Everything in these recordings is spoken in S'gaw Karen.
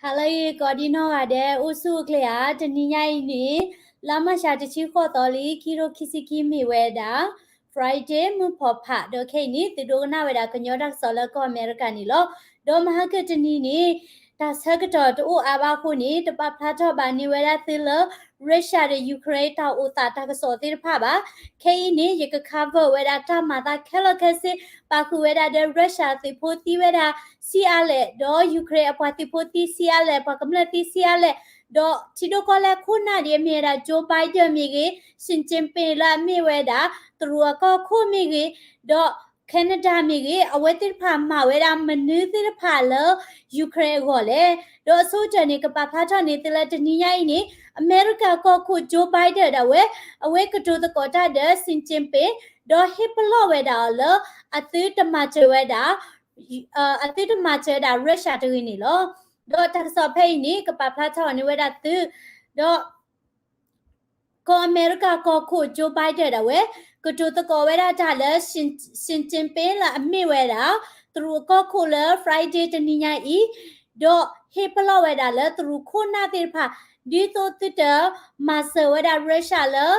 ဟါလၢအဂ့ၤ ကိးဒံနီၢ်ဂၤဒဲး အိၣ်ဆူၣ်အိၣ်ချ့ဧါ. တနံၤညါအံၤန့ၣ် လါမၢ်ၡး တဆံဃိးသီလံ ခံကထိခံဆံခံ မ့ၢ်ဝဲဒၣ် Friday မုၢ်ဖီဖး ဒီးခဲအံၤန့ၣ် သုဒိကနၣ်ဝဲဒၣ်ကညီတၢ်ကစီၣ်လၢကီၢ်အမဲရကၤန့ၣ်လီၤ. ဒီးမဟါကတနံၤန့ၣ် တၢ်ဆၢကတီၢ်တအိၣ်အါဘၣ်အဃိန့ၣ် တပာ်ဖျါထီၣ်ဘၣ်န့ၢ်ဝဲဒၣ်သုလၢ Russia ဒီး Ukraine တၢ်အိၣ်သးတၢ်ကစီၣ်သ့ၣ်တဖၣ်ဘၣ်. ခဲအံၤန့ၣ် ယက cover ဝဲဒၣ်တၢ်မၤသးခဲလၢာ်ခဲဆ့ ပာ်ဃုာ်ဝဲဒၣ်ဒီး Russia သုးဖိသံဝဲဒၣ်ဆံးအါလဲၣ် ဒီး Ukraine အပှၤသုးဖိသံဆံးအါလဲၣ် ပှၤကမျၢၢ်သံဆံးအါလဲၣ်, ဒီးထံဒိၣ်ကီၢ်လဲၢ်ခိၣ်နၢ်ဒ်အမ့ၢ်ဝဲဒၣ် Joe Biden မ့ၢ်ဂ့ၤ, Xi Jinping လၢအမ့ၢ်ဝဲဒၣ် တရူးအကီၢ်ခိၣ်မ့ၢ်ဂ့ၤ, ဒီး Canada မ့ၢ်ဂ့ၤ, အဝဲသ့ၣ်တဖၣ်မၤဝဲဒၣ်မနုၤသ့ၣ်တဖၣ်လၢ Ukraine အဂီၢ်လဲၣ်. ဒီးအဆိကတၢၢ်န့ၣ် ကပာ်ဖျါထီၣ်န့ၢ်သုလၢတနံၤညါအံၤန့ၣ် အမဲရကၤကီၢ်ခိၣ် Joe Biden ဒၣ်ဝဲ အဝဲကတိၤသကိးတၢ်ဒီး Xi Jinping ဒီးဟ့ၣ်ပလီၢ်ဝဲဒၣ်အီၤလၢ အသုတမၤစၢၤဝဲဒၣ် အသုတမၤစၢၤဝဲဒၣ် Russia တဂ့ၤန့ၣ်လီၤ. ဒီးတၢ်ကစီၣ်ဖဲအံၤန့ၣ် ကပာ်ဖျါထီၣ်န့ၢ်ဝဲဒၣ်သု, ဒီး ကီၢ်အမဲရကၤကီၢ်ခိၣ် Joe Biden ဒၣ်ဝဲ ကတိၤသကိးဝဲဒၣ်တၢ်လၢ Xi Jinping လၢအမ့ၢ်ဝဲဒၣ် တရူးအကီၢ်ခိၣ်လၢ Friday တနံၤညါအံၤ, ဒီးဟ့ၣ်ပလီၢ်ဝဲဒၣ်လၢတရူးခိၣ်နၢ်သ့ၣ်တဖၣ် ဒ်သိးသုတမၤစၢၤဝဲဒၣ် Russia လၢ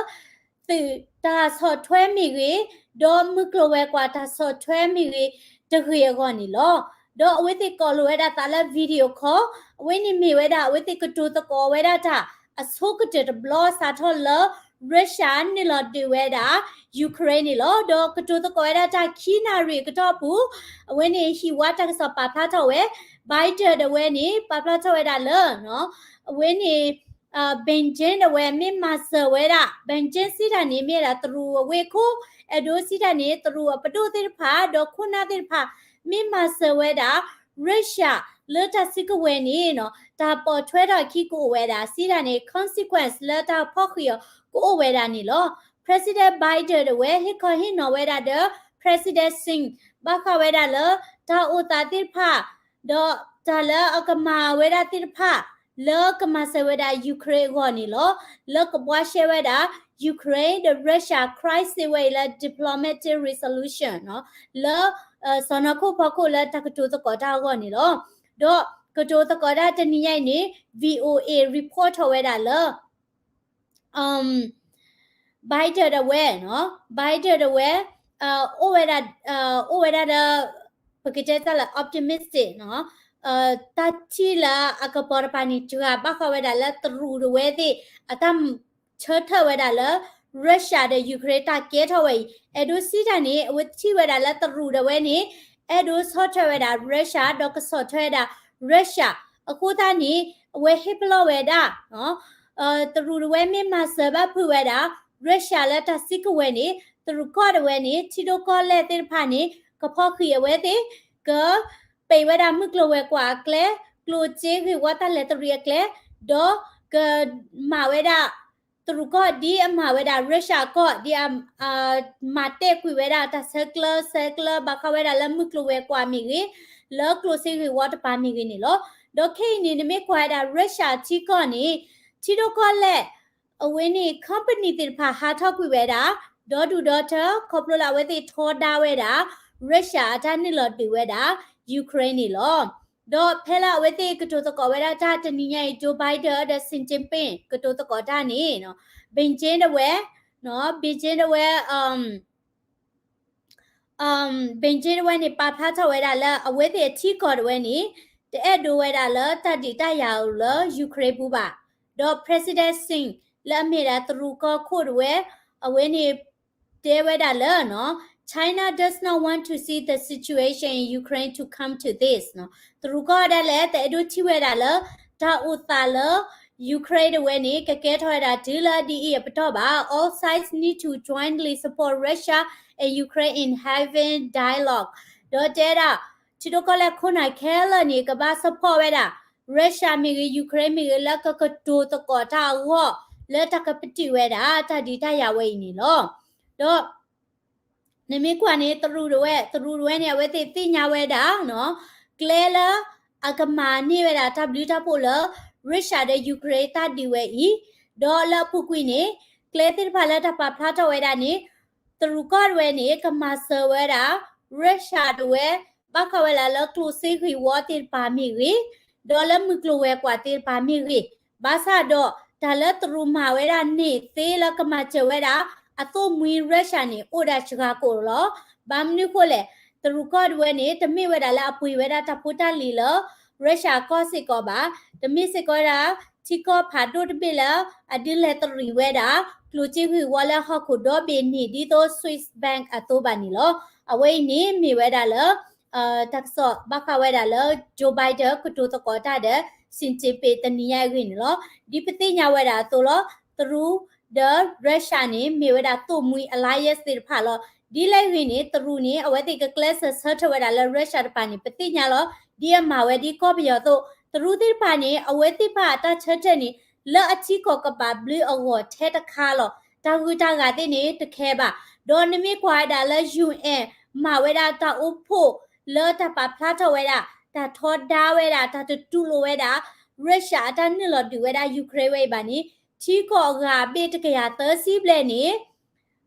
သုးတၢ်ဆီၣ်ထွဲမ့ၢ်ဂ့ၤ, ဒီးမုၢ်ကျိၤဝဲၤကွာ်တၢ်ဆီၣ်ထွဲမ့ၢ်ဂ့ၤ တဂ့ၤအဂီၢ်န့ၣ်လီၤ. ဒီးအဝဲသ့ၣ်ကိးလိာ်ဝဲဒၣ်သးလၢ video call, အဝဲန့ၣ်မ့ၢ်ဝဲဒၣ် အဝဲသ့ၣ်ကတိၤသကိးဝဲဒၣ်တၢ် အဆိကတၢၢ်တဘျီစးထီၣ်လၢ Russia နုာ်လီၤဒုးဝဲဒၣ် Ukraine န့ၣ်လီၤ. ဒီးကတိၤသကိးဝဲဒၣ်တၢ်ခံနၣ်ရံၣ်အကတီၢ်ပူၤ, အဝဲန့ၣ်ဟံၣ်ဝါတၢ်ကစီၣ်ပာ်ဖျါထီၣ်ဝဲ, Biden ဒၣ်ဝဲန့ၣ် ပာ်ဖျါထီၣ်ဝဲဒၣ်လၢ အဝဲန့ၣ် Beijing ဒၣ်ဝဲ မ့ၢ်မၤစၢၤဝဲဒၣ် Beijing စံးတၢ်န့ၣ် မ့ၢ်ဒၣ်တရူးအဝ့ၢ်ခိၣ်, အဲၣ်ဒိးစံးတၢ်န့ၣ် တရူးအပဒိၣ်သ့ၣ်တဖၣ် ဒီးခိၣ်နၢ်သ့ၣ်တဖၣ် မ့ၢ်မၤစၢၤဝဲဒၣ် Russia လၢတၢ်စုကဝဲၤန့ၣ် တၢ်ပိာ်ထွဲထီၣ်အခံကအိၣ်ဝဲဒၣ် စံးတၢ်န့ၣ် consequence လၢတၢ်ဖီၣ်ဃံးအီၤကအိၣ်ဝဲဒၣ်န့ၣ်လီၤ. President Biden ဒၣ်ဝဲ ဟ့ၣ်ခီဟ့ၣ်နီၤဝဲဒၣ်ဒီး President Xi ဘၣ်ဃးဝဲဒၣ်လၢ တၢ်အိၣ်သးသ့ၣ်တဖၣ် ဒီးတၢ်လၢအကမၤဝဲဒၣ်သ့ၣ်တဖၣ် လၢကမၤစၢၤဝဲဒၣ် Ukraine အဂီၢ်န့ၣ်လီၤ. လၢကဘှါရှဲဝဲဒၣ် Ukraine ဒီး Russia crisis ဝဲအံၤလၢ diplomatic resolution လၢ စီၢ်နီၤခိၣ်ဖီခိၣ်လၢတၢ်ကတိၤသကိးတၢ်အဂီၢ်န့ၣ်လီၤ. ဒီးကတိၤသကိးတၢ်တနံၤညါအံၤန့ၣ် VOA report ထီၣ်ဝဲဒၣ်လၢ Biden ဒၣ်ဝဲ, Biden ဒၣ်ဝဲ အိၣ်ဝဲဒၣ်, အိၣ်ဝဲဒၣ်ဒီး ပကတဲတၢ်လၢ optimistic တၢ်ထံၣ်လၢအကပီၤတပၤန့ၣ် စှၤဘၣ်ဃးဝဲဒၣ်လၢတရူးဒၣ်ဝဲသ့ၣ် အတၢ်ဆၢထၢၣ်ဝဲဒၣ်လၢ Russia ဒီး Ukraine တၢ်ကဲထီၣ်ဝဲအံၤ အဲၣ်ဒိးစံးတၢ်န့ၣ် အဝဲထံၣ်ဝဲဒၣ်လၢတရူးဒၣ်ဝဲန့ၣ် အဲၣ်ဒိးဆီၣ်ထွဲဝဲဒၣ် Russia ဒီးကဆီၣ်ထွဲဝဲဒၣ် Russia အဃိသတးန့ၣ် အဝဲဟ့ၣ်ပလီၢ်ဝဲဒၣ် တရူးဒၣ်ဝဲမ့ၢ်မၤစၢၤဘၣ်ဖုးဝဲဒၣ် Russia လၢတၢ်စုကဝဲၤန့ၣ် တရူးကီၢ်ဒၣ်ဝဲန့ၣ် ထံဒိၣ်ကီၢ်လဲၢ်သ့ၣ်တဖၣ်န့ၣ် ကဖီၣ်ဃံးအဝဲသ့ၣ်, က ပံာ်ဝဲဒၣ်မုၢ်ကျိၤဝဲၤကွာ်အကျဲ, ကျိၣ်စ့ဂ့ၢ်ဝီတၢ်လဲၤတရံးအကျဲ, ဒီးကမၤဝဲဒၣ် တရူးကီၢ်ဒ်အမၤဝဲဒၣ် Russia ကီၢ် ဒ်အမၤတဲာ်ကွံာ်ဝဲဒၣ်တၢ်ဆဲးကျၢဆဲးကျၢဘၣ်ဃးဝဲဒၣ်လၢမုၢ်ကျိၤဝဲၤကွာ်မ့ၢ်ဂ့ၤ, လၢကျိၣ်စ့ဂ့ၢ်ဝီတပၤမ့ၢ်ဂ့ၤန့ၣ်လီၤ. ဒီးခဲအံၤန့ၣ် နမ့ၢ်ကွၢ်ဝဲဒၣ် Russia ထံကီၢ်န့ၣ် ထံဒိၣ်ကီၢ်လဲၢ် အဝဲန့ၣ် company သ့ၣ်တဖၣ်ဟးထီၣ်ကွံာ်ဝဲဒၣ် ဒီဒူၣ်ဒီထၢ ခီဖျိလၢအဝဲသ့ၣ်ထီဒါဝဲဒၣ် Russia အတၢ်နုာ်လီၤဒုးဝဲဒၣ် Ukraine န့ၣ်လီၤ. ဒီးဖဲလၢအဝဲသ့ၣ်ကတိၤသကိးဝဲဒၣ်တၢ်တနံၤညါအံၤ Joe Biden ဒီး Xi Jinping ကတိၤသကိးတၢ်န့ၣ် Beijing ဒၣ်ဝဲ, Beijing ဒၣ်ဝဲ Beijing ဒၣ်ဝဲန့ၣ် ပာ်ဖျါထီၣ်ဝဲဒၣ်လၢအဝဲသ့ၣ်အထံကီၢ်ဒၣ်ဝဲန့ၣ် တအဲၣ်ဒိးဝဲဒၣ်လၢတၢ်ဒုးတၢ်ယၤအီၤလၢ Ukraine ပူၤဘၣ်. ဒီး President Xi လၢအမ့ၢ်ဒၣ်တရူးကီၢ်ခိၣ်ဒၣ်ဝဲ အဝဲန့ၣ် တဲဝဲဒၣ်လၢ China does not want to see the situation in Ukraine to come to this တရူးကီၢ်ဒၣ်လဲာ် တအဲၣ်ဒိးထံၣ်ဝဲဒၣ်လၢ တၢ်အိၣ်သးလၢ Ukraine ဒၣ်ဝဲန့ၣ် ကကဲထီၣ်ဝဲဒၣ်တုၤလၢဒ်အံၤအပတီၢ်ဘၣ်. All sides need to jointly support Russia and Ukraine in having dialogue ဒီးတဲဒၣ် ထံဒိၣ်ကီၢ်လဲၢ်ခိၣ်နၢ်ခဲလၢာ်န့ၣ် ကဘၣ် support ဝဲဒၣ် Russia မ့ၢ်ဂ့ၤ Ukraine မ့ၢ်ဂ့ၤ လၢကကတိၤသကိးတၢ်အဂီၢ် လၢတၢ်ကပတုာ်ဝဲဒၣ် တၢ်ဒုးတၢ်ယၤဝဲအံၤန့ၣ်လီၤ. ဒီး နမ့ၢ်ကွၢ်န့ၣ် တရူးဒၣ်ဝဲ, တရူးဒၣ်ဝဲန့ၣ် အဝဲသ့ၣ်သ့ၣ်ညါဝဲဒၣ် ကျဲလၢအကမၤန့ၢ်ဝဲဒၣ်တၢ်ဘျုးတၢ်ဖှိၣ်လၢ Russia ဒီး Ukraine တၢ်ဒုးဝဲအံၤ, ဒီးလၢအပူၤကွံာ်န့ၣ် ကျဲသ့ၣ်တဖၣ်လၢတၢ်ပာ်ဖျါထီၣ်ဝဲဒၣ်န့ၣ် တရူးကီၢ်ဒၣ်ဝဲန့ၣ် ကမၤစၢၤဝဲဒၣ် Russia ဒၣ်ဝဲ ဘၣ်ဃးဝဲဒၣ်လၢကျိၣ်စ့ဂ့ၢ်ဝီသ့ၣ်တဖၣ်မ့ၢ်ဂ့ၤ, ဒီးလၢမုၢ်ကျိၤဝဲၤကွာ်သ့ၣ်တဖၣ်မ့ၢ်ဂ့ၤ, ဘၣ်ဆၣ်ဒီးတၢ်လၢတရူးမၤဝဲဒၣ်န့ၣ်သ့လၢကမၤစၢၤဝဲဒၣ် အသိၣ်မှံ Russia န့ၣ် အိၣ်ဒၣ်စှၤကိာ်လီၤ. ဘၣ်မနုၤဃိလဲၣ်, တရူးကီၢ်ဒၣ်ဝဲန့ၣ် တမ့ၢ်ဝဲဒၣ်လၢအပှ့ၤဝဲဒၣ်တၢ်ဖိတၢ်လံၤလၢ Russia ကီၢ်စ့ၢ်ကီးဘၣ်, တမ့ၢ်စ့ၢ်ကီးဝဲဒၣ် ထံကီၢ်ဖးဒိၣ်တဘ့ၣ်လၢ အဒုးလဲၤတရံးဝဲဒၣ် ကျိၣ်စ့ဂ့ၢ်ဝီလၢဟီၣ်ခိၣ်ဒီဘ့ၣ်န့ၣ် ဒ်သိး Swiss bank အသိးဘၣ်န့ၣ်လီၤ. အဝဲအံၤန့ၣ်မ့ၢ်ဝဲဒၣ်လၢ တၢ်ကစီၣ်ဘၣ်ဃးဝဲဒၣ်လၢ Joe Biden ကတိၤသကိးတၢ်ဒီး Xi Jinping တနံၤညါအံၤအဂ့ၢ်န့ၣ်လီၤ. ဒ်ပသ့ၣ်ညါဝဲဒၣ်အသိးလီၤ, တရူးဒီး Russia န့ၣ် မ့ၢ်ဝဲဒၣ်သိၣ်မှံ alliance သ့ၣ်တဖၣ်လီၤ. ဒ်လဲၣ်ဂ့ၤန့ၣ် တရူးန့ၣ် အဝဲသ့ၣ်ကကျဲးစၢးဆၢထၢၣ်ဝဲဒၣ်လၢ Russia တဖၣ်န့ၣ် ပသ့ၣ်ညါလီၤ. ဒ်အမၤဝဲဒ်ကီၢ်ပယီၤအသိး, တရူးသ့ၣ်တဖၣ်န့ၣ် အဝဲသ့ၣ်တဖၣ်အတၢ်ဆၢထၢၣ်န့ၣ် လၢအထံကီၢ်ကဘၣ်ဘျုးအဂီၢ်ထဲတခါလီၤ. တၢ်ဂုၤတၢ်ဂၤသ့ၣ်န့ၣ် တခဲဘၣ်. ဒီးနမ့ၢ်ကွၢ်ဝဲဒၣ်လၢ ယူၣ်အဲၣ် မၤဝဲဒၣ်တၢ်အိၣ်ဖှိၣ်လၢတၢ်ပာ်ဖျါထီၣ်ဝဲဒၣ် တၢ်ထီဒါဝဲဒၣ် တၢ်တတူၢ်လိာ်ဝဲဒၣ် Russia အတၢ်နုာ်လီၤဒုးဝဲဒၣ် Ukraine ဝဲအံၤဘၣ်န့ၣ် ထံကီၢ်အဂၤဘ့ၣ်တကယၤသၢဆံဘျဲၣ်န့ၣ်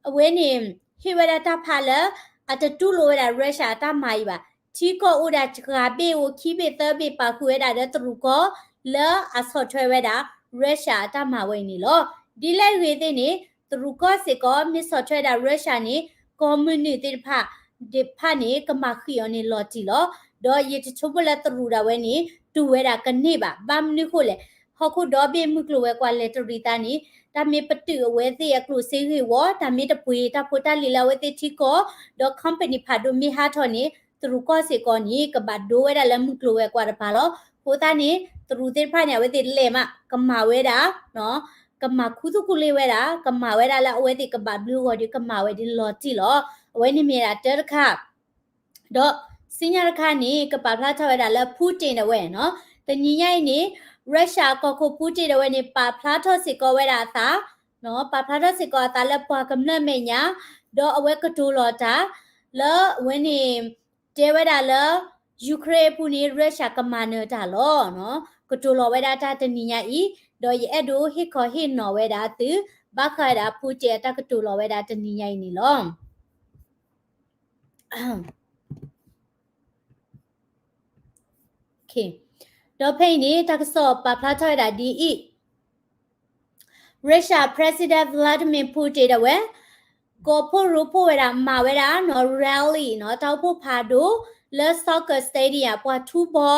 အဝဲန့ၣ် ဟ့ၣ်ဝဲဒၣ်တၢ်ဖးလၢ အတတူၢ်လိာ်ဝဲဒၣ် Russia အတၢ်မၤအံၤဘၣ်. ထံကီၢ်အိၣ်ဒၣ်တဂၤဘ့ၣ်ဧိၤ ခံဘ့ၣ်သၢဘ့ၣ် ပာ်ဃုာ်ဝဲဒၣ်ဒီးတရူးကီၢ် လၢအဆီၣ်ထွဲဝဲဒၣ် Russia အတၢ်မၤဝဲအံၤန့ၣ်လီၤ. ဒ်လဲၣ်ဂ့ၤသ့ၣ်န့ၣ် တရူးကီၢ်စ့ၢ်ကီး မ့ၢ်ဆီၣ်ထွဲဒၣ် Russia န့ၣ် ကီၢ်မုၢ်နုာ်သ့ၣ်တဖၣ် ဒၣ်ဖၣ်န့ၣ် ကမၤဃံးအီၤန့ၣ်လီၤတံၢ်လီၤ. ဒီးယတဆိကမိၣ်လၢတရူးဒၣ်ဝဲန့ၣ် တူၢ်ဝဲဒၣ်ကန့ၢ်ဘၣ်. ဘၣ်မနုၤဃိလဲၣ်, ဟီၣ်ခိၣ်ဒီဘ့ၣ်မုၢ်ကျိၤဝဲၤကွာ်လဲၤတရံးသးန့ၣ် တၢ်မ့ၢ်ပတုာ်အဝဲသ့ၣ်အကျိၣ်စ့ဂ့ၢ်ဝီ, တၢ်မ့ၢ်တပှ့ၤတၢ်ဖိတၢ်လံၤလၢအဝဲသ့ၣ်ထံကီၢ်, ဒီး company ဖးဒိၣ်မ့ၢ်ဟးထီၣ်န့ၣ် တရူးကီၢ်စ့ၢ်ကီးန့ၣ် ကဘၣ်ဒိဝဲဒၣ်လၢမုၢ်ကျိၤဝဲၤကွာ်တပၤလီၤ. အဃိသတးန့ၣ် တရူးသ့ၣ်တဖၣ်န့ၣ် အဝဲသ့ၣ်လဲၤမး ကမၤဝဲဒၣ် ကမၤခူသူၣ်ခူလ့ဝဲဒၣ်, ကမၤဝဲဒၣ်လၢအဝဲသ့ၣ်ကဘၣ်ဘျုးဂီၤဒီး ကမၤဝဲဒ်လီၤတံၢ်လီၤ. အဝဲန့ၣ်မ့ၢ်ဒၣ်တၢတခါ ဒီးဆူညါတခါန့ၣ် ကပာ်ဖျါထီၣ်ဝဲဒၣ်လၢ Putin ဒၣ်ဝဲနီၤ, တနံၤညါအံၤန့ၣ် Russia ကီၢ်ခိၣ် Putin ဒၣ်ဝဲန့ၣ် ပာ်ဖျါထီၣ်စ့ၢ်ကီးဝဲဒၣ်အသး, ပာ်ဖျါထီၣ်စ့ၢ်ကီးအသးလၢပှၤကမျၢၢ်မဲာ်ညါ, ဒီးအဝဲကတိၤလီၤတၢ် လၢအဝဲန့ၣ် တဲဝဲဒၣ်လၢ Ukraine အပူၤန့ၣ် Russia ကမၤနၢၤတၢ်လီၤ. ကတိၤလီၤဝဲဒၣ်တၢ်တနံၤညါအံၤ, ဒီးယအဲၣ်ဒိးဟ့ၣ်ခီဟ့ၣ်နီၤဝဲဒၣ်သု ဘၣ်ဃးဝဲဒၣ် Putin အတၢ်ကတိၤလီၤဝဲဒၣ်တနံၤညါအံၤန့ၣ်လီၤ. ဒီးဖဲအံၤန့ၣ် တၢ်ကစီၣ်ပာ်ဖျါထီၣ်ဝဲဒၣ်ဒ်အံၤ, Russia President Vladimir Putin ဒၣ်ဝဲ ကိးဖှိၣ်ရိဖှိၣ်ဝဲဒၣ် မၤဝဲဒၣ်နီၤ rally နီၤ တၢ်အိၣ်ဖှိၣ်ဖးဒိၣ် လၢ soccer stadium ပှၤထူဘီ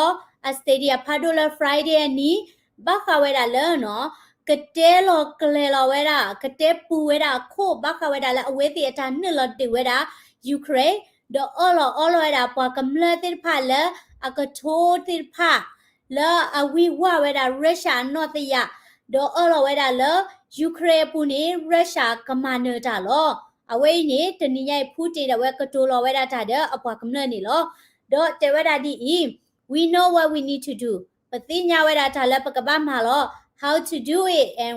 အ stadium ဖးဒိၣ်လၢ Friday အနံၤ, ဘၣ်ဃးဝဲဒၣ်လၢနီၤ ကတဲလီၤကျဲၤလီၤဝဲဒၣ် ကတဲပူၤဝဲဒၣ်အခိၣ် ဘၣ်ဃးဝဲဒၣ်လၢအဝဲသ့ၣ်အတၢ်နုာ်လီၤဒုးဝဲဒၣ် Ukraine, ဒီးအၢၣ်လီၤအီလီၤဝဲဒၣ်ပှၤကမျၢၢ်သ့ၣ်တဖၣ်လၢအကထိသ့ၣ်တဖၣ် လၢအဝံၢ်ဝၢ်ဝဲဒၣ် Russia အနီၢ်သယး, ဒီးအၢၣ်လီၤဝဲဒၣ်လၢ Ukraine အပူၤန့ၣ် Russia ကမၤနၢၤတၢ်လီၤ. အဝဲအံၤန့ၣ် တနံၤညါအံၤ Putin ဒၣ်ဝဲကတိၤလီၤဝဲဒၣ်တၢ်ဒီးအပှၤကမျၢၢ်န့ၣ်လီၤ. ဒီးတဲဝဲဒၣ်ဒ်အံၤ, We know what we need to do. ပသ့ၣ်ညါဝဲဒၣ်တၢ်လၢပကဘၣ်မၤလီၤ. How to do it and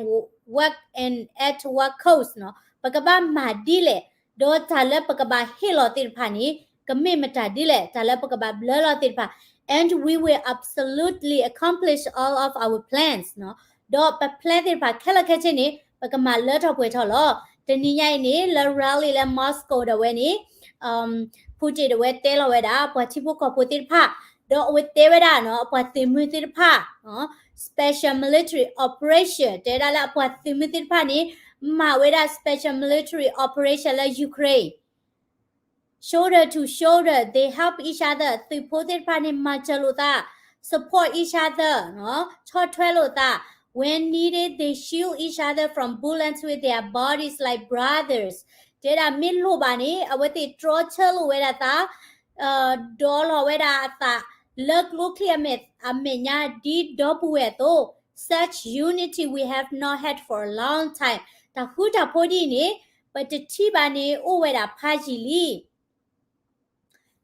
what and at what cost နီၤ. ပကဘၣ်မၤဒ်လဲၣ်, ဒီးတၢ်လၢပကဘၣ်ဟ့ၣ်လီၤသ့ၣ်တဖၣ်န့ၣ် ကမ့ၢ်မတၤဒ်လဲၣ်, တၢ်လၢပကဘၣ်ဘျၢလီၤသ့ၣ်တဖၣ် and we will absolutely accomplish all of our plans နီၤ. ဒီးပ plan သ့ၣ်တဖၣ်ခဲလၢာ်ခဲဆ့န့ၣ် ပကမၤလၢထီၣ်ပှဲၤထီၣ်လီၤ. တနံၤညါအံၤန့ၣ် လၢ rally လၢ Moscow ဒၣ်ဝဲန့ၣ် Putin ဒၣ်ဝဲတဲလီၤဝဲဒၣ် ပှၤထံဖိကီၢ်ဖိသ့ၣ်တဖၣ်, ဒီးအဝဲတဲဝဲဒၣ်နီၤ အပှၤသုးမုၢ်သ့ၣ်တဖၣ် special military operation တဲဒၣ်လၢအပှၤသုးမုၢ်သ့ၣ်တဖၣ်န့ၣ် မၤဝဲဒၣ် special military operation လၢ Ukraine, shoulder to shoulder, they help each other, သုးဖိသ့ၣ်တဖၣ်န့ၣ် မၤစၢၤလိာ်သး support each other နီၤ ဆီၣ်ထွဲလိာ်သး when needed, they shield each other from bullets with their bodies like brothers. တဲဒၣ်မ့ၢ်လိၣ်ဘၣ်န့ၣ် အဝဲသ့ၣ်တြီဆၢလိာ်ဝဲဒၣ်သး ဒီးလီၤဝဲဒၣ်အသး လၢကျိချံအမဲာ်ညါ ဒ်ဒီပုၢ်ဝဲၢ်အသိး Such unity we have not had for a long time. တၢ်ဃူတၢ်ဖိးဒ်အံၤန့ၣ် ပတထံၣ်ဘၣ်န့ၣ် အိၣ်ဝဲဒၣ်ဖးယံာ်လံ.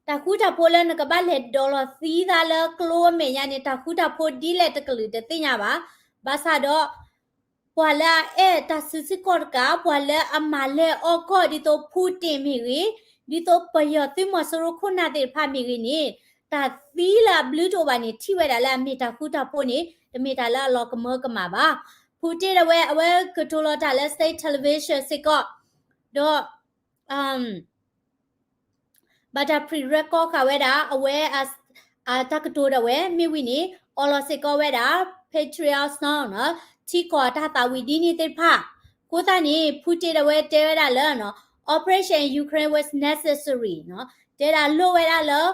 တၢ်ဃူတၢ်ဖိးလၢနကဘၣ်လဲၤဒီးလီၤသံသးလၢကျိအမဲာ်ညါန့ၣ် တၢ်ဃူတၢ်ဖိးဒ်လဲၣ်တကလုာ်တသ့ၣ်ညါဘၣ်. ဘၣ်ဆၣ်ဒီး ပှၤလၢအအဲၣ်တၢ်စုဆံကီၢ်တကး ပှၤလၢအမၤလဲၢ်အီၣ်ကီၢ်ဒ်သိး Putin မ့ၢ်ဂ့ၤ, ဒ်သိးပယီၤသုးမီၤစိရိၤခိၣ်နၢ်သ့ၣ်တဖၣ်မ့ၢ်ဂ့ၤန့ၣ် တၢ်သံလၢအဘျုးတအိၣ်ဘၣ်န့ၣ် ထံၣ်ဝဲဒၣ်လၢအမ့ၢ်တၢ်ဃူတၢ်ဖိးန့ၣ် တမ့ၢ်တၢ်လၢအလီၤကမၢကမၣ်ဘၣ်. Putin ဒၣ်ဝဲ အဝဲကတိၤလီၤတၢ်လၢ state television စ့ၢ်ကီး, ဒီး ဘၣ်တၢ် pre-record ဃာ်ဝဲဒၣ် အဝဲ အတၢ်ကတိၤဒၣ်ဝဲ မ့ၢ်ဝံၤန့ၣ် အီၣ်လီၤစ့ၢ်ကီးဝဲဒၣ် Patriot နီၤ ထံကီၢ်တၢ်သးဝံၣ်ဒ်န့ၣ်သ့ၣ်တဖၣ်. အဃိသတးန့ၣ် Putin ဒၣ်ဝဲတဲဝဲဒၣ်လၢ Operation Ukraine was necessary နီၤ တဲဒၣ်လိၣ်ဝဲဒၣ်လၢ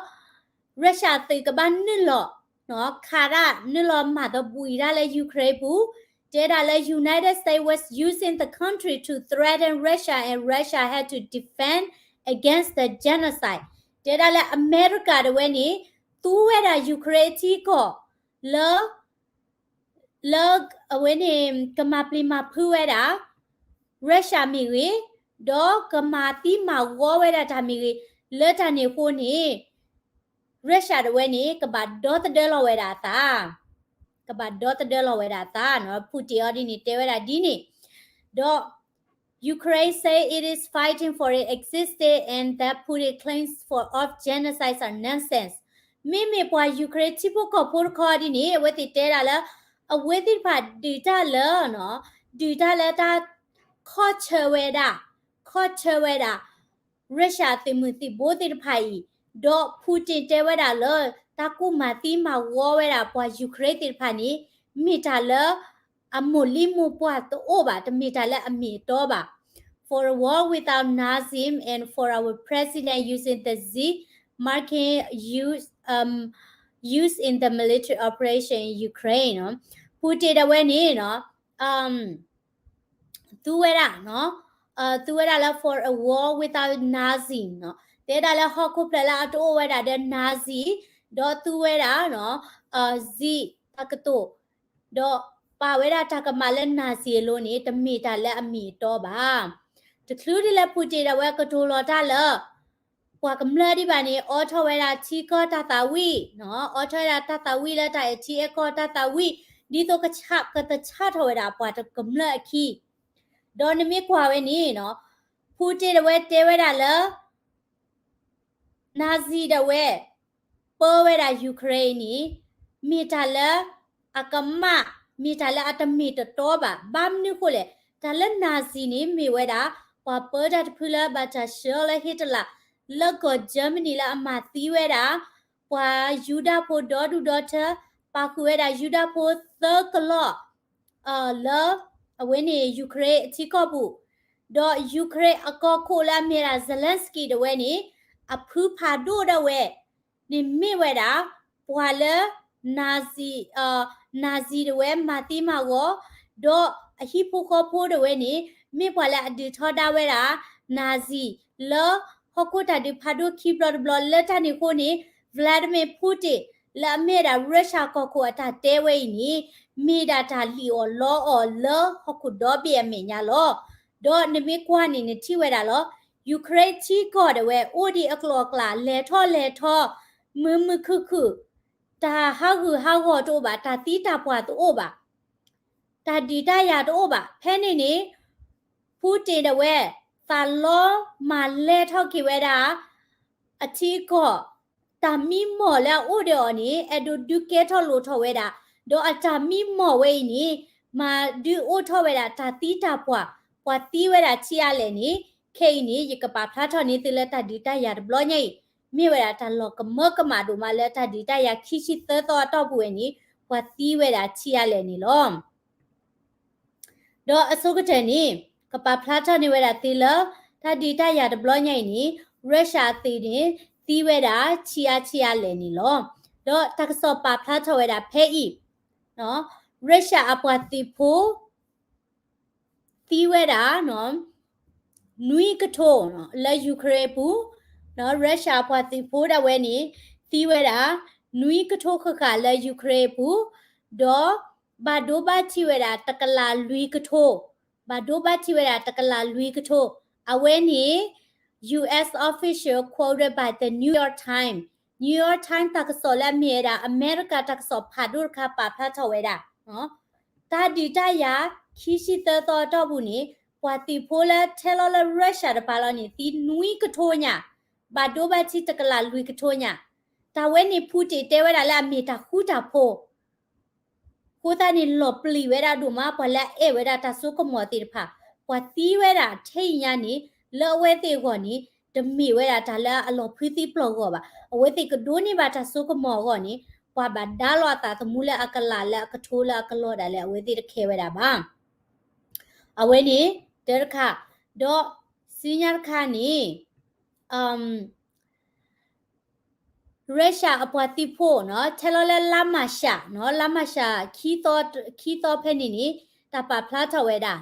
Russia သုးကဘၣ်နုာ်လီၤ ခးတၢ်နုာ်လီၤမၤသဘှံးတၢ်လၢ Ukraine ပူၤ, တဲဒၣ်လၢ United States was using the country to threaten Russia and Russia had to defend against the genocide. တဲဒၣ်လၢအမဲရကၤဒၣ်ဝဲန့ၣ် သူဝဲဒၣ် Ukraine ထံကီၢ် လၢ လၢအဝဲန့ၣ် ကမၤပျံၤမၤဖုးဝဲဒၣ် Russia မ့ၢ်ဂ့ၤ, ဒီးကမၤသံမၤဝီဝဲဒၣ်တၢ်မ့ၢ်ဂ့ၤ, လၢတၢ်န့ၣ်အဃိန့ၣ် Russia ဒၣ်ဝဲန့ၣ် ကဘၣ်ဒီသဒၢလီၤဝဲဒၣ်အသး ကဘၣ်ဒီသဒၢလီၤဝဲဒၣ်အသးနီၤ. Putin အီၤဒ်န့ၣ်တဲဝဲဒၣ်ဒ်န့ၣ်, ဒီး Ukraine say it is fighting for its existence and that Putin claims for of genocide are nonsense. မ့မ့ၢ်ပှၤ Ukraine ထံဖိကီၢ်ဖိတခီဒ်န့ၣ် အဝဲသ့ၣ်တဲဒၣ်လၢ အဝဲသ့ၣ်တဖၣ်ဒုးတၢ်လၢ ဒုးတၢ်လၢတၢ်ခီၣ်ဆၢဝဲဒၣ်, ခီၣ်ဆၢဝဲဒၣ် Russia သုးမုၢ်သံၣ်ဘိသ့ၣ်တဖၣ်အံၤ, ဒီး Putin တဲဝဲဒၣ်လၢ တၢ်ကူၣ်မၤသံမၤဝီဝဲဒၣ်ပှၤ Ukraine သ့ၣ်တဖၣ်န့ၣ် မ့ၢ်တၢ်လၢ အမိၢ်လံမိၢ်ပှၢ်တအိၣ်ဘၣ်, တမ့ၢ်တၢ်လၢအမ့ၢ်အတီဘၣ်. For a war without Nazism and for our president using the Z marking use, um, use in the military operation in Ukraine နီၤ. Putin ဒၣ်ဝဲန့ၣ်နီၤ သူဝဲဒၣ်နီၤ, သူဝဲဒၣ်လၢ for a war without Nazi နီၤ, တဲဒၣ်လၢဟီၣ်ခိၣ်ဖျၢၣ်လၢအတအိၣ်ဝဲဒၣ်ဒီး Nazi, ဒီးသူဝဲဒၣ်နီၤ, Z တၢ်ကတိၤ, ဒီးပာ်ဝဲဒၣ်တၢ်ကမၣ်လၢ Nazi အလိၤန့ၣ် တမ့ၢ်တၢ်လၢအမ့ၢ်အတီဘၣ်. တချုးဒ်လၢ Putin ဒၣ်ဝဲကတိၤလီၤတၢ်လၢ ပှၤကမျၢၢ်ဒံးဘၣ်န့ၣ် အိးထီၣ်ဝဲဒၣ်ထံကီၢ်တၢ်သးဝံၣ်နီၤ, အိးထီၣ်ဝဲဒၣ်တၢ်သးဝံၣ်လၢတၢ်အဲၣ်ထံအဲၣ်ကီၢ်တၢ်သးဝံၣ် ဒ်သိးကဆး ကတဆါထီၣ်ဝဲဒၣ်ပှၤတကမျၢၢ်အခံ. ဒီးနမ့ၢ်ကွၢ်ဝဲန့ၣ်နီၤ, Putin ဒၣ်ဝဲတဲဝဲဒၣ်လၢ Nazi ဒၣ်ဝဲ ပၢဝဲဒၣ် Ukraine န့ၣ် မ့ၢ်တၢ်လၢအကမၣ်, မ့ၢ်တၢ်လၢအတမ့ၢ်တတီဘၣ်. ဘၣ်မနုၤဃိလဲၣ်, တၢ်လၢ Nazi န့ၣ် မ့ၢ်ဝဲဒၣ် ပှၤပၢတၢ်တဖုလၢဘၣ်တၢ်ဆှၢလၢ Hitler လၢကီၢ် Germany လၢအမၤသံဝဲဒၣ် ပှၤယူဒၤဖိဒီဒူၣ်ဒီထၢ, ပာ်ဃုာ်ဝဲဒၣ်ယူဒၤဖိသၢကလီၢ် လၢအဝဲန့ၣ် Ukraine အထံကီၢ်ပူၤ, ဒီး Ukraine အကီၢ်ခိၣ်လၢအမ့ၢ်ဒၣ် Zelensky ဒၣ်ဝဲန့ၣ် အဖုဖးဒိၣ်ဒၣ်ဝဲန့ၣ်မ့ၢ်ဝဲဒၣ် ပှၤလၢ Nazi, Nazi ဒၣ်ဝဲမၤသံမၤဂီၤ, ဒီးအဟံၣ်ဖိဃီဖိဒၣ်ဝဲန့ၣ် မ့ၢ်ပှၤလၢအဒုးထီဒါဝဲဒၣ် Nazi လၢဟီၣ်ခိၣ်တၢ်ဒုးဖးဒိၣ်ခံဘျီတဘျီလၢတၢ်န့ၣ်အဃိန့ၣ် Vladimir Putin လၢအမ့ၢ်ဝဲဒၣ် Russia ကီၢ်ခိၣ်အတၢ်တဲဝဲအံၤန့ၣ် မ့ၢ်ဒၣ်တၢ်လံၣ်အီၣ်လီအီၣ်လၢဟီၣ်ခိၣ်ဒီဘ့ၣ်အမဲာ်ညါလီၤ. ဒီးနမ့ၢ်ကွၢ်န့ၣ် နထံၣ်ဝဲဒၣ်လီၤ. Ukraine ထံကီၢ်ဒၣ်ဝဲ အိၣ်ဒံးအကျိၤအကျဲ လဲၤထီၣ်လဲၤထီ, မုာ်မုာ်ခုၣ်ခုၣ်, တၢ်ဟးဂူာ်ဟးဂီၤတအိၣ်ဘၣ်, တၢ်သံတၢ်ပှၢ်တအိၣ်ဘၣ်, တၢ်ဒုးတၢ်ယၤတအိၣ်ဘၣ်. ဖဲန့ၣ်န့ၣ် Putin ဒၣ်ဝဲ သးလီမၤလဲၢ်ထီၣ်က့ၤဝဲဒၣ် အထံအကီၢ် တၢ်မံမီၢ်လၢအအိၣ်ဒီးအီၤန့ၣ် အဲၣ်ဒိးဒုးကဲထီၣ်လိၤထီၣ်ဝဲဒၣ်, ဒီးအတၢ်မံမီၢ်ဝဲအံၤန့ၣ် မၤဒုးအိၣ်ထီၣ်ဝဲဒၣ်တၢ်သံတၢ်ပှၢ်, ပှၤသံဝဲဒၣ်ထံအါလဲၣ်န့ၣ်, ခဲအံၤန့ၣ် ယကပာ်ဖျါထီၣ်န့ၢ်သုလၢတၢ်ဒုးတၢ်ယၤတဘျီညါအံၤ, မ့ၢ်ဝဲဒၣ်တၢ်လီၤကမၢကမၣ်ဒိၣ်မးလၢတၢ်ဒုးတၢ်ယၤခံဆံသၢသီအတီၢ်ပူၤဝဲန့ၣ် ပှၤသံဝဲဒၣ်ထံအါလဲၣ်န့ၣ်လီၤ. ဒီးအဆိကတၢၢ်န့ၣ် ကပာ်ဖျါထီၣ်န့ၢ်ဝဲဒၣ်သုလၢ တၢ်ဒုးတၢ်ယၤတဘျီညါအံၤန့ၣ် Russia အသုးန့ၣ် သံဝဲဒၣ်ထံအါထံအါလဲၣ်န့ၣ်လီၤ. ဒီးတၢ်ကစီၣ်ပာ်ဖျါထီၣ်ဝဲဒၣ်ဖဲအံၤ Russia အပှၤသုးဖိ သံဝဲဒၣ် နွံကထိ လၢ Ukraine အပူၤ, Russia အပှၤသုးဖိဒၣ်ဝဲန့ၣ် သံဝဲဒၣ် နွံကထိဃၣ်ဃၣ်လၢ Ukraine အပူၤ, ဒီးဘၣ်ဒိဘၣ်ထံးဝဲဒၣ်တကလးလွံၢ်ကထိ, ဘၣ်ဒိဘၣ်ထံးဝဲဒၣ်တကလးလွံၢ်ကထိ, အဝဲန့ၣ် U S official quoted by the New York Times, New York Times တၢ်ကစီၣ်လၢအမ့ၢ်ဝဲဒၣ် အမဲရကၤတၢ်ကစီၣ်ဖးဒိၣ်တခါပာ်ဖျါထီၣ်ဝဲဒၣ် တၢ်ဒုးတၢ်ယၤ ခံဆံသၢသီအတီၢ်ပူၤန့ၣ် ပှၤသုးဖိလၢထဲလီၤလၢ Russia တပၤလီၤန့ၣ် သံနွံကထိညါ, ဘၣ်ဒိဘၣ်ထံးတကလးလွံၢ်ကထိညါ, တၢ်ဝဲန့ၣ် Putin တဲဝဲဒၣ်လၢအမ့ၢ်တၢ်ဃူတၢ်ဖိး အဃိသတးန့ၣ် လီၤပျံၤဝဲဒၣ်ဒိၣ်မး ပှၤလၢအအဲၣ်ဝဲဒၣ်တၢ်စိကမီၤသ့ၣ်တဖၣ်, ပှၤသံဝဲဒၣ်ထဲအံၤညါန့ၣ် လၢအဝဲသ့ၣ်အဂီၢ်န့ၣ် တမ့ၢ်ဝဲဒၣ်တၢ်လၢအလီၤဖုသံပျီၢ်ဂီၢ်ဘၣ်. အဝဲသ့ၣ်ကဒိးန့ၢ်ဘၣ်တၢ်စိကမီၤအဂီၢ်န့ၣ် ပှၤဘၣ်ဒါလီၤအသးသမူလၢအကလးလၢအကထိလၢအကလီၤဒၣ်လဲာ် အဝဲသ့ၣ်တခဲဝဲဒၣ်ဘၣ်. အဝဲန့ၣ် တၢ်တခါ, ဒီးဆူညါတခါန့ၣ် Russia အပှၤသုးဖိနီၤ ထဲလီၤလၢလါမၢ်ၡးနီၤ လါမၢ်ၡး ခံသီဖဲန့ၣ်န့ၣ် တၢ်ပာ်ဖျါထီၣ်ဝဲဒၣ်,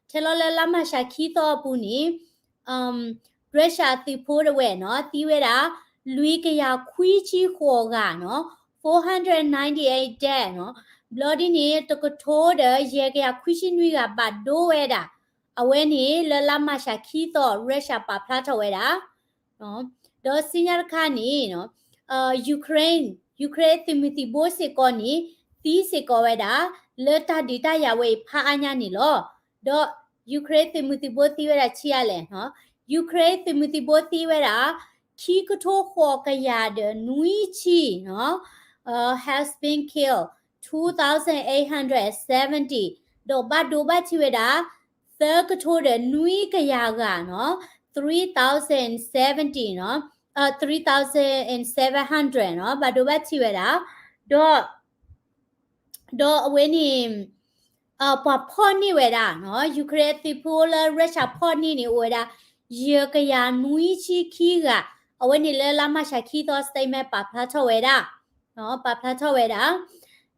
ထဲလီၤလၢလါမၢ်ၡးခံသီအပူၤန့ၣ် Russia အသုးဖိတဝဲနီၤ သံဝဲဒၣ် လွံၢ်ကယၤခွံဆံဃိးဂၤနီၤ four hundred ninety-eight dead နီၤ ဘျီဒ်န့ၣ် တကထိဒီးယဲၢ်ကယၤခွံဆံနွံဂၤဘၣ်ဒိဝဲဒၣ်, အဝဲန့ၣ်လၢလါမၢ်ၡးခံသီ Russia ပာ်ဖျါထီၣ်ဝဲဒၣ် ဒီးဆူညါတခါန့ၣ် Ukraine, Ukraine သုးမုၢ်သံၣ်ဘိစ့ၢ်ကီးန့ၣ် သံစ့ၢ်ကီးဝဲဒၣ် လၢတၢ်ဒုးတၢ်ယၤဝဲအံၤဖးအါညါန့ၣ်လီၤ. ဒီး Ukraine သုးမုၢ်သံၣ်ဘိသံဝဲဒၣ်ဆံးအါလဲၣ်, Ukraine သုးမုၢ်သံၣ်ဘိသံဝဲဒၣ် ခံကထိဃိးကယၤဒီးနွံဆံနီၤ has been killed, two thousand eight hundred seventy ဒီးဘၣ်ဒိဘၣ်ထံးဝဲဒၣ် သၢကထိဒီးနွံကယၤဂၤနီၤ three thousand seventy နီၤ three thousand seven hundred နီၤ ဘၣ်ဒိဘၣ်ထံးဝဲဒၣ်, ဒီး ဒီးအဝဲန့ၣ် ပှၤဖီၣ်န့ၢ်ဝဲဒၣ်နီၤ Ukraine သုးဖိလၢ Russia ဖီၣ်န့ၢ်န့ၣ် အိၣ်ဝဲဒၣ် ယဲၢ်ကယၤနွံဆံခံဂၤ, အဝဲန့ၣ်လၢလါမၢ်ၡးခံသီ statement ပာ်ဖျါထီၣ်ဝဲဒၣ်, ပာ်ဖျါထီၣ်ဝဲဒၣ်,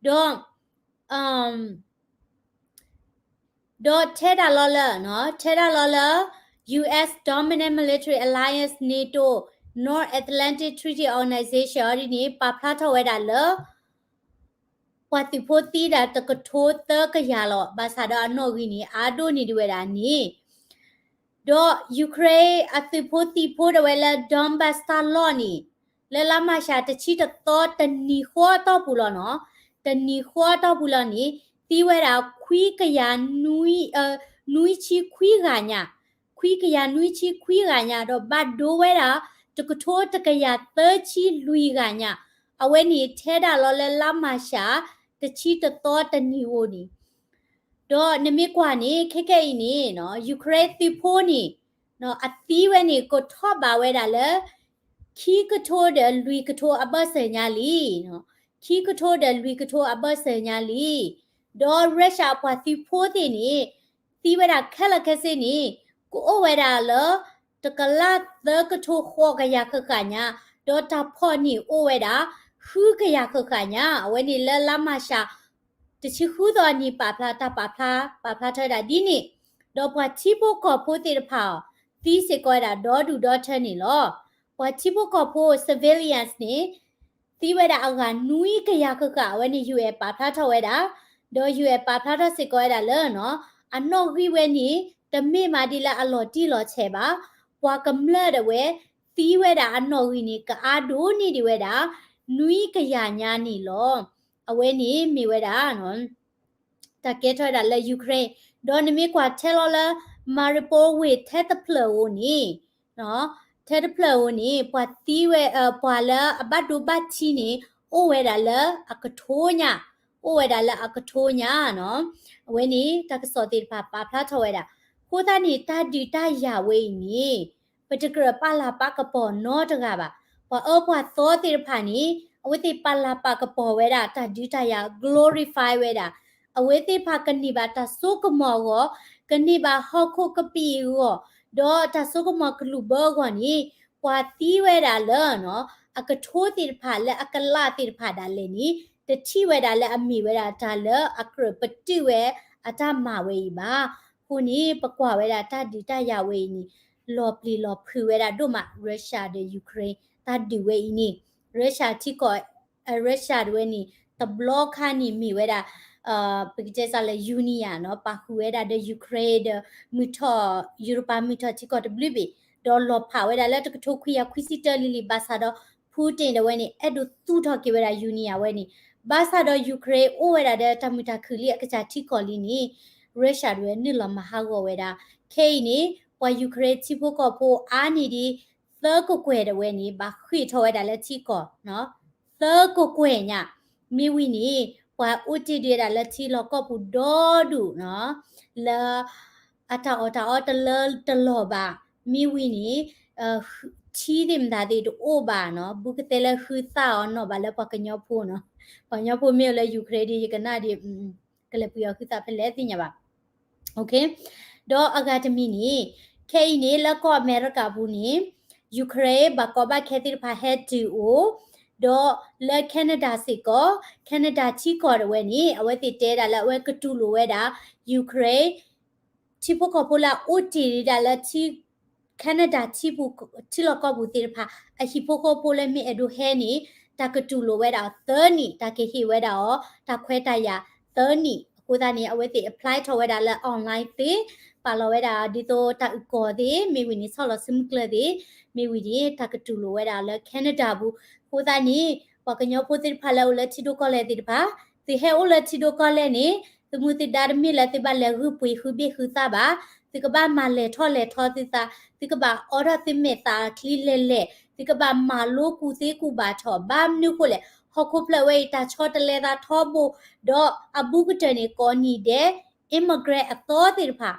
ဒီး ဒီးထဲဒၣ်လီၤလၢ ထဲဒၣ်လီၤလၢ U S Dominant Military Alliance NATO North Atlantic Treaty Organization အီၤဒ်န့ၣ် ပာ်ဖျါထီၣ်ဝဲဒၣ်လၢ ပှၤသုးဖိသံဒၣ်တကထိသၢကယၤလီၤ. ဘၣ်ဆၣ်ဒီးအနီၣ်ဂံၢ်န့ၣ် အါဒိၣ်န့ၢ်ဒံးဝဲဒၣ်န့ၣ် ဒီး Ukraine အသုးဖိသံၣ်ဖိဒၣ်ဝဲလၢ Donbas တၢ်လီၢ်န့ၣ် လၢလါမၢ်ၡးတဆံတသီတနံၤဃီအတီၢ်ပူၤလီၤနီၤ, တနံၤဃီအတီၢ်ပူၤလီၤန့ၣ် သံဝဲဒၣ်ခွံကယၤနွံ နွံဆံခွံဂၤညါ, ခွံကယၤနွံဆံခွံဂၤညါ ဒီးဘၣ်ဒိဝဲဒၣ် တကထိတကယၤသၢဆံလွံၢ်ဂၤညါ, အဝဲန့ၣ်ထဲဒၣ်လီၤလၢလါမၢ်ၡး တဆံတသီတနံၤဧိၤန့ၣ် ဒီးနမ့ၢ်ကွၢ်န့ၣ် ခဲကဲအံၤန့ၣ် Ukraine သုးဖိန့ၣ် အသံဝဲန့ၣ် ကထီၣ်ဘးဝဲဒၣ်လၢ ခံကထိဒီးလွံၢ်ကထိအဘၢၣ်စၢၤညါလံ, ခံကထိဒီးလွံၢ်ကထိအဘၢၣ်စၢၤညါလံ. ဒီး Russia အပှၤသုးဖိသ့ၣ်န့ၣ် သံဝဲဒၣ်ခဲလၢာ်ခဲဆ့န့ၣ် ကအိၣ်ဝဲဒၣ်လၢ တကလးသၢကထိဃိးကယၤဃၣ်ဃၣ်ညါ, ဒီးတၢ်ဖီၣ်န့ၢ်အိၣ်ဝဲဒၣ် ဃုကယၤဃၣ်ဃၣ်ညါ, အဝဲန့ၣ်လၢလါမၢ်ၡး တဆံဃုသီအနံၤပာ်ဖျါ တၢ်ပာ်ဖျါ ပာ်ဖျါထီၣ်ဝဲဒၣ်ဒ်န့ၣ်, ဒီးပှၤထံဖိကီၢ်ဖိသ့ၣ်တဖၣ်အီၤ သံစ့ၢ်ကီးဝဲဒၣ်ဒီဒူၣ်ဒီထၢန့ၣ်လီၤ. ပှၤထံဖိကီၢ်ဖိ civilians န့ၣ် သံဝဲဒၣ်အဂၤနွံကယၤဃၣ်ဃၣ် အဝဲန့ၣ် UN ပာ်ဖျါထီၣ်ဝဲဒၣ်, ဒီး UN ပာ်ဖျါထီၣ်စ့ၢ်ကီးဝဲဒၣ်လၢ အနီၣ်ဂံၢ်ဝဲန့ၣ် တမ့ၢ်မးဒ်လၢအလီၤတံၢ်လီၤဆဲးဘၣ်, ပှၤကမျၢၢ်ဒၣ်ဝဲ သံဝဲဒၣ်အနီၣ်ဂံၢ်န့ၣ် ကအါဒိၣ်န့ၢ်ဒံးဝဲဒၣ် နွံကယၤညါန့ၣ်လီၤ. အဝဲန့ၣ်မ့ၢ်ဝဲဒၣ် တၢ်ကဲထီၣ်ဝဲဒၣ်လၢ Ukraine, ဒီးနမ့ၢ်ကွၢ်ထဲလီၤလၢ Mariupol ဝ့ၢ်ထဲတဖျၢၣ်ဧိၤန့ၣ်, ထဲတဖျၢၣ်ဧိၤန့ၣ် ပှၤသံဝဲ ပှၤလၢအဘၣ်ဒိဘၣ်ထံးန့ၣ် အိၣ်ဝဲဒၣ်လၢအကထိညါ, အိၣ်ဝဲဒၣ်လၢအကထိညါနီၤ. အဝဲန့ၣ် တၢ်ကစီၣ်သ့ၣ်တဖၣ်ပာ်ဖျါထီၣ်ဝဲဒၣ်. အဃိသတးန့ၣ် တၢ်ဒုးတၢ်ယၤဝဲအံၤန့ၣ် ပတကြၢးပာ်လၤပာ်ကပီၤနီတဂၤဘၣ်. ပှၤအၢပှၤသီသ့ၣ်တဖၣ်န့ၣ် အဝဲသ့ၣ်ပာ်လၤပာ်ကပီၤဝဲဒၣ် တၢ်ဒုးတၢ်ယၤ glorify ဝဲဒၣ်. အဝဲသ့ၣ်တဖၣ်ကန့ၢ်ဘၣ်တၢ်စိကမီၤအဂီၢ်, ကန့ၢ်ဘၣ်ဟီၣ်ခိၣ်ကပံာ်အဂီၢ်, ဒီးတၢ်စိကမီၤကလုာ်ဘၢအဂီၢ်န့ၣ် ပှၤသံဝဲဒၣ်လၢ အကထိသ့ၣ်တဖၣ်လၢအကလးသ့ၣ်တဖၣ်ဒၣ်လဲာ်န့ၣ် တထံၣ်ဝဲဒၣ်လၢအမ့ၢ်ဝဲဒၣ်တၢ်လၢအကြၢးပတုာ်ဝဲအတၢ်မၤဝဲအံၤဘၣ်. အဃိန့ၣ် ပကွၢ်ဝဲဒၣ်တၢ်ဒုးတၢ်ယၤဝဲအံၤန့ၣ် လီၤပျံၤလီၤဖုးဝဲဒၣ်ဒိၣ်မး Russia ဒီး Ukraine တၢ်ဒုးဝဲအံၤန့ၣ် Russia ထံကီၢ် Russia တဝဲန့ၣ် တဘျီခါန့ၣ်မ့ၢ်ဝဲဒၣ် ပကတဲစ့ၢ်လၢ union နီၤ ပာ်ဃုာ်ဝဲဒၣ်ဒီး Ukraine ဒီး မုၢ်ထီၣ် ယူရပၤမုၢ်ထီၣ်ထံကီၢ်တဘျုးဘ့ၣ်, ဒီးလီၤဖးဝဲဒၣ်လၢတကထိခွံကယၤခွံဆံတၢလံၤလံၤ ဘၣ်ဆၣ်ဒီး Putin တဝဲန့ၣ် အဲၣ်ဒိးသူၣ်ထီၣ်က့ၤဝဲဒၣ် union ဝဲန့ၣ်, ဘၣ်ဆၣ်ဒီး Ukraine အိၣ်ဝဲဒၣ်ဒီးတၢ်မုာ်တၢ်ခုၣ်လံအကစၢ်ထံကီၢ်လံန့ၣ် Russia တဝဲနုာ်လီၤမၤဟးဂီၤဝဲဒၣ်. ခဲအံၤန့ၣ် ပှၤ Ukraine ထံဖိကီၢ်ဖိအါန့ၢ်ဒံး သၢကကွဲၢ်တဝဲန့ၣ် ဘၣ်ဃ့ၢ်ထီၣ်ဝဲဒၣ်လၢထံကီၢ် သၢကကွဲၢ်ညါ, မ့ၢ်ဝံၤန့ၣ် ပှၤအိၣ်တ့ၢ်ဒံးဝဲဒၣ်လၢထံလီၢ်ကီၢ်ပူၤဒီဒူၣ်နီၤ, လၢ အတၢ်အီၣ်တၢ်အီတလၢတလီၢ်ဘၣ်, မ့ၢ်ဝံၤန့ၣ် ထံသ့ၣ်မတၤသ့ၣ်တအိၣ်ဘၣ်နီၤ, ဘူးကသဲလၢဟုသၣ်အီၤနီၣ်ဘၣ်လၢပှၤကညီဖိနီၤ, ပှၤကညီဖိမ့ၢ်အိၣ်လၢ Ukraine ဒီး ယကနၣ်ဒီး ကလဲၤပှ့ၤအီၤဟုသၣ်ဖဲလဲၣ်သ့ၣ်ညါဘၣ်. ဒီးအဂၤတမံၤန့ၣ် ခဲအံၤန့ၣ် လၢကီၢ်အမဲရကၤပူၤန့ၣ် Ukraine ဘၣ်ကီဘၣ်ခဲသ့ၣ်တဖၣ်ဟဲတုၤအိၣ်, ဒီးလၢ Canada စ့ၢ်ကီး Canada ထံကီၢ်ဒၣ်ဝဲန့ၣ် အဝဲသ့ၣ်တဲဒၣ်လၢအဝဲကတူၢ်လိာ်ဝဲဒၣ် Ukraine ထံဖိကီၢ်ဖိလၢအအိၣ်တ့ၢ်ဒၣ်လၢ Canada ထံပူၤ ထံလီၢ်ကီၢ်ပူၤသ့ၣ်တဖၣ် အဟံၣ်ဖိဃီဖိလၢမ့ၢ်အဲၣ်ဒိးဟဲန့ၣ် တၢ်ကတူၢ်လိာ်ဝဲဒၣ်သၢနံၣ်, တၢ်ကဟ့ၣ်ဝဲဒၣ်အီၤ တၢ်ခွဲးတၢ်ယာ်သၢနံၣ်. အဃိသတးန့ၣ် အဝဲသ့ၣ် apply ထီၣ်ဝဲဒၣ်လၢ online သ့, ပာ်လီၤဝဲဒၣ်ဒ်သိးတၢ်အုၣ်ကီၤသ့ၣ် မ့ၢ်ဝံၤန့ၣ် ဆီၣ်လီၤစုမုၢ်ကျၢၢ်သ့ၣ် မ့ၢ်ဝံၤန့ၣ် တၢ်ကတူၢ်လိာ်ဝဲဒၣ်လၢ Canada ပူၤ. အဃိသတးန့ၣ် ပှၤကညီဖိသ့ၣ်တဖၣ်လၢအိၣ်လၢထံဒိၣ်ကီၢ်လဲၢ်သ့ၣ်တဖၣ် သုဟဲအိၣ်လၢထံဒိၣ်ကီၢ်လဲၢ်န့ၣ် သုမူသုဒါတမ့ၢ်လၢသုဘၣ်လဲၤဂုာ်ပှ့ၤဃုဘ့ၣ်ဃုသၣ်ဘၣ်, သုကဘၣ်မၤလဲၤထီၣ်လဲၤထီသုသး, သုကဘၣ်အိးထီၣ်သုမဲာ်သၣ်ချံလဲၤလဲၤ, သုကဘၣ်မၤလိကူၣ်သ့ကူၣ်ဘၣ်ထီၣ်, ဘၣ်မနုၤဃိလဲၣ် ဟီၣ်ခိၣ်ဖျၢၣ်ဝဲအံၤတၢ်ဆီတလဲသးထီဘိ, ဒီးအဘူးကတၢၢ်န့ၣ် ကိးနံၤဒဲး immigrant အသီသ့ၣ်တဖၣ်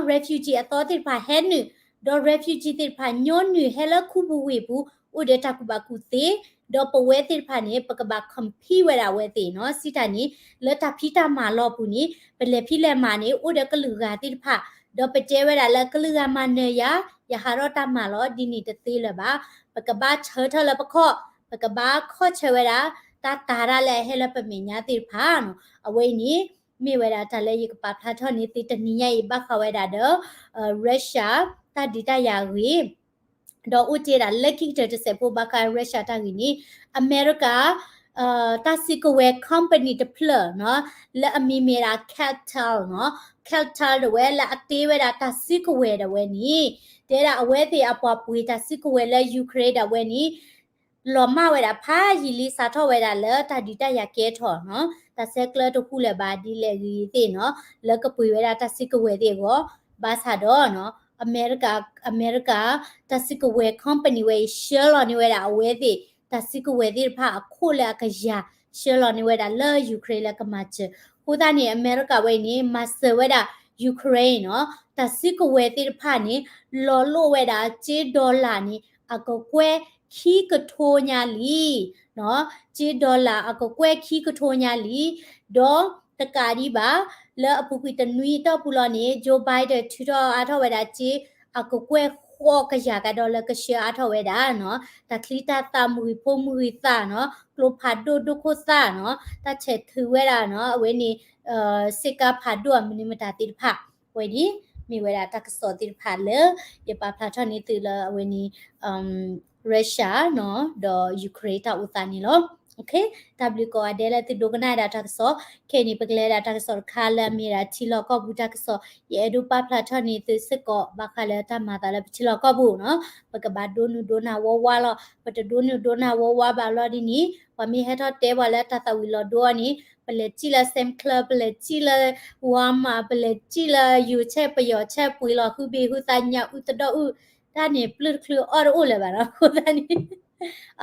refugee အသီသ့ၣ်တဖၣ်ဟဲနုာ်, ဒီး refugee သ့ၣ်တဖၣ်ညီနုာ်ဟဲလၢခူပူၤဝ့ၢ်ပူၤ အိၣ်ဒီးတၢ်ကူၣ်ဘၣ်ကူၣ်သ့, ဒီးပဝဲသ့ၣ်တဖၣ်န့ၣ် ပကဘၣ် compete ဝဲဒၣ်အဝဲသ့ၣ်နီၤ, စံးတၢ်န့ၣ် လၢတၢ်ဖံးတၢ်မၤလီၢ်ပူၤန့ၣ် ပလဲၤဖံးလဲၤမၤန့ၣ် အိၣ်ဒီးကလုာ်ဂၤသ့ၣ်တဖၣ်, ဒီးပတဲဝဲဒၣ်လၢကလုာ်ဂၤမၤနၢၤယၤ, ယဟးထီၣ်တၢ်မၤလီၤ ဒ်န့ၣ်တသ့လၢၤဘၣ်, ပကဘၣ်ဆၢထၢၣ်လၢပခီၣ်, ပကဘၣ်ခီၣ်ဆၢဝဲဒၣ် တၢ်တာ်တၢ်လၢအဟဲလၢပမဲာ်ညါသ့ၣ်တဖၣ်နီၤ, အဝဲအံၤန့ၣ် မ့ၢ်ဝဲဒၣ်တၢ်လၢယကပာ်ဖျါထီၣ်န့ၢ်သုတနံၤညါအံၤ ဘၣ်ဃးဝဲဒၣ်ဒီး Russia တၢ်ဒုးတၢ်ယၤအဂ့ၢ်, ဒီးအိၣ်တ့ၢ်ဒၣ်လၢခံကတၢၢ်တစဲးဖိဘၣ်ဃး Russia တၢ်ဂ့ၢ်န့ၣ် အမဲရကၤ တၢ်စုကဝဲၤ company တဖျၢၣ်နီၤ လၢအမံၤမ့ၢ်ဒၣ် Qatar နီၤ, Qatar ဒၣ်ဝဲလၢအတ့ဝဲဒၣ်တၢ်စုကဝဲၤဒၣ်ဝဲန့ၣ် တဲဒၣ်အဝဲသ့ၣ်အပှၤပှ့ၤတၢ်စုကဝဲၤလၢ Ukraine ဒၣ်ဝဲန့ၣ် လီၤမၢ်ဝဲဒၣ်ဖးယံာ်လံ စးထီၣ်ဝဲဒၣ်လၢတၢ်ဒုးတၢ်ယၤကဲထီၣ်နီၤ, တၢ်ဆဲးကျၢတဟူလၢၤဘၣ်ဒ်လဲၣ်ဂ့ၤသ့ၣ်နီၤ, လၢကပှ့ၤဝဲဒၣ်တၢ်စုကဝဲၤသ့ၣ်အဂီၢ်, ဘၣ်ဆၣ်ဒီး အမဲရကၤ အမဲရကၤ တၢ်စုကဝဲၤ company ဝဲအံၤ ဆှၢလီၤန့ၢ်ဝဲဒၣ်အဝဲသ့ၣ် တၢ်စုကဝဲၤသ့ၣ်တဖၣ်အခိၣ်လၢအကယၤ ဆှၢလီၤန့ၢ်ဝဲဒၣ်လၢ Ukraine လၢကမၤစၢၤ, အဃိသတးန့ၣ် အမဲရကၤဝဲအံၤန့ၣ် မၤစၢၤဝဲဒၣ် Ukraine နီၤ, တၢ်စုကဝဲၤသ့ၣ်တဖၣ်န့ၣ် လီၤလိၣ်ဝဲဒၣ်စ့ dollar န့ၣ် အကကွဲၢ်ခံကထိညါလံ စ့ dollar အကကွဲၢ်ခံကထိညါလံ, ဒီးတကးဒံးဘၣ် လၢအပူၤကွံာ်တနွံအတီၢ်ပူၤလီၤန့ၣ် Joe Biden ထုးထီၣ်အါထီၣ်ဝဲဒၣ်စ့ အကကွဲၢ်ဃိးကယၤကဒီးလၢကဆှၢအါထီၣ်ဝဲဒၣ်နီၤ, တၢ်ချံတၢ်သၣ်မုၢ်ဂံၢ်ဖိမုၢ်ဂံၢ်သၣ်နီၤ, ကျိဖးဒိၣ်ဒိၣ်ခိၣ်သၣ်နီၤ, တၢ်ဆဲးထုးဝဲဒၣ်နီၤ, အဝဲန့ၣ် စ့ကၤဖးဒိၣ်အမနုၤမတၤသ့ၣ်တဖၣ်, ဝဲန့ၣ် မ့ၢ်ဝဲဒၣ်တၢ်ကစီၣ်သ့ၣ်တဖၣ်လၢ ယပာ်ဖျါထီၣ်န့ၢ်သုလၢအဝဲန့ၣ် Russia နီၤ ဒီး Ukraine တၢ်အိၣ်သးန့ၣ်လီၤ. တၢ်ဘျုးကိးဂၤဒဲးလၢသုဒိကနၣ်ဝဲဒၣ်တၢ်ကစီၣ်, ခဲအံၤန့ၣ် ပကလဲၤဒၣ်တၢ်ကစီၣ်တခါလၢအမ့ၢ်ဒၣ်ထံလီၢ်ကီၢ်ပူၤတၢ်ကစီၣ်, ယအဲၣ်ဒိးပာ်ဖျါထီၣ်န့ၢ်သုစ့ၢ်ကီး ဘၣ်ဃးလၢတၢ်မၤသးလၢပထံလီၢ်ကီၢ်ပူၤနီၤ, ပကဘၣ်ဒိနုာ်ဒိနၢ်ဝီဝါလီၤ, ပတဒိနုာ်ဒိနၢ်ဝီဝါဘၣ်လီၤဒ်န့ၣ် ပှၤမ့ၢ်ဟဲထီၣ်တဲပှၤလၢတၢ်သၣ်ဝံၤလီၤဒိအီၤန့ၣ် ပလဲၤစံၣ်လၢ Sam's Club ပလဲၤစံၣ်လၢ Walmart ပလဲၤစံၣ်လၢ ယိၤဆဲၣ်ပယီၤဆဲၣ် ပှ့ၤလီၤဃုဘ့ၣ်ဃုသၣ်ညၣ်အုၣ်သဒီၣ်အုၣ်, တၢ်န့ၣ်ပျုၢ်တချုးအီၣ်တအိၣ်လၢၤဘၣ်နီၤ, အဃိသတးန့ၣ်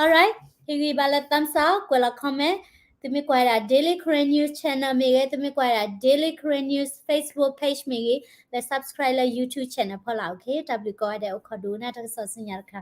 alright ဟ့ၣ်ဂံၢ်ဘါလၢ thumbs up ကွဲးလီၤ comment, သုမ့ၢ်ကွၢ်ဝဲဒၣ် Daily Karen News Channel မ့ၢ်ဂ့ၤ, သုမ့ၢ်ကွၢ်ဝဲဒၣ် Daily Karen News Facebook page မ့ၢ်ဂ့ၤ, လဲၤ subscribe လၢ YouTube channel ဖီလာ်, တၢ်ဘျုးကိးဂၤဒဲး အိၣ်ခိးဒိကနၣ်တၢ်ကစီၣ်ဆူညါတခါ.